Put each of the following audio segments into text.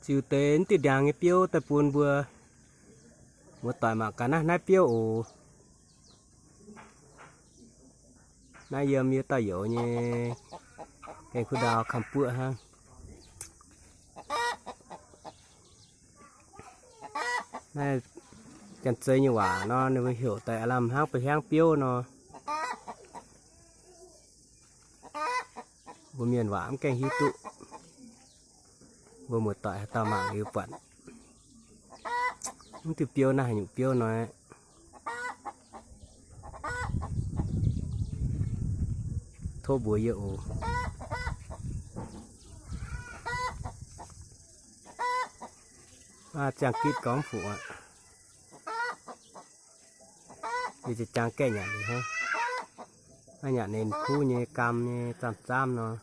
Ziux deix diuh ndiangx nyei biouv daaih bun mbuo muoz-doic mangc gaax naaiv, naaiv biouv oc. Naaiv yiem yie dauh youz nyei gaeng kuv ndau kamx buoqv hnangv. Naaiv janx-zei nyei waac nor, ninh mbuo heuc daaih aav lamh hnangv ba'hiangv biouv nor. Mbuo mienh waac mv gaengh hiuv duqv. Mbuo muoz-doic haaix dauh mangc liuz buatc mv diuh biouv naaiv haaix nyungc biouv nor, tov mbuox yie oc. Aav, ziangh gitv gorngv mv fuqv aqv. Yie ziouc jangx gaeqv nyanc liuz hnangv. Naaiv nyanc ninh kuv nyei, gaam nyei, zaamv-zaamv nor.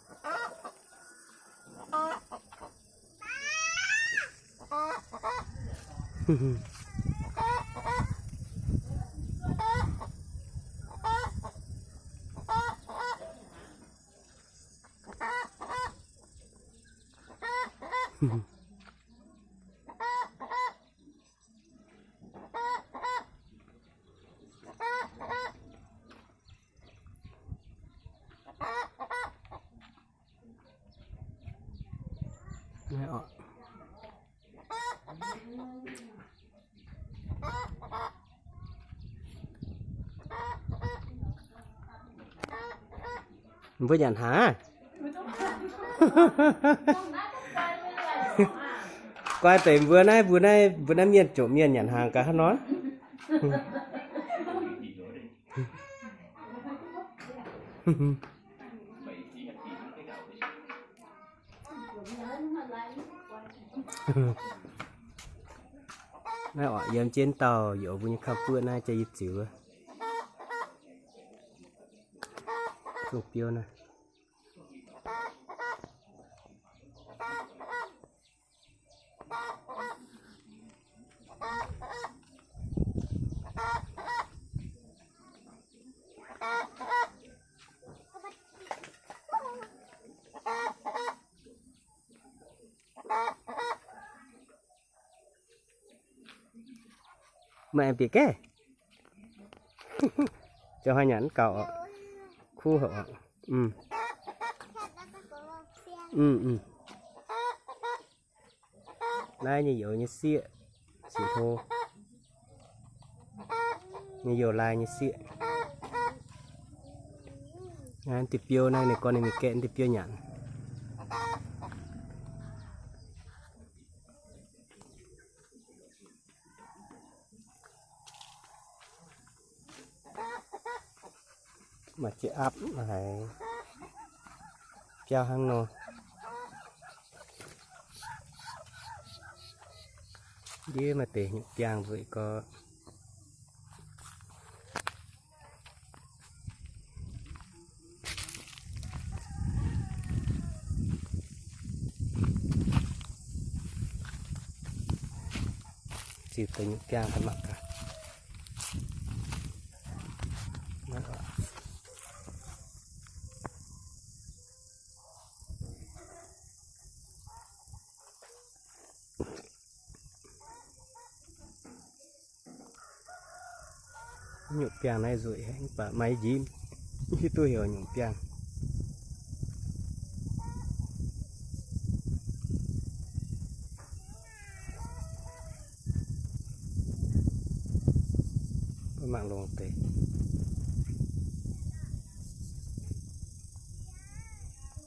Mbuo nyanc hnaangx. Guai deix mbuo naaiv, mbuo naaiv, mbuo naaiv mienh jomc mienh nyanc hnaangx gaax hnangv nor. Naaiv oc, yiem jienv dauh youz mbuo nyei kamv buoqv naaiv jaa yie ziux wuov. Zungh biouv naaiv. Maaih aengx bieqc gaeqv. Ziouc hnoi nyanc mv gaux oc. Kuv haic oc. Naaiv nyei youz nyei sieqv, sieqv hlo. Nyei youz lai nyei sieqv. Naaiv diuh biouv naaiv ninh gorngv ninh mingh gaeqv diuh biouv nyanc. Maaih jiex aapv haic, biauv hnangv nor. Ndiev maaih deix nyutc biangh nzueic gorx. Ziux deix nyutc biangh daaih mangc gaax. Nyutc biangh naaiv nzueic haic, mv baac maaih njiec, hiuv duqv heuc nyutc biangh. Mbuo mangc longx deix.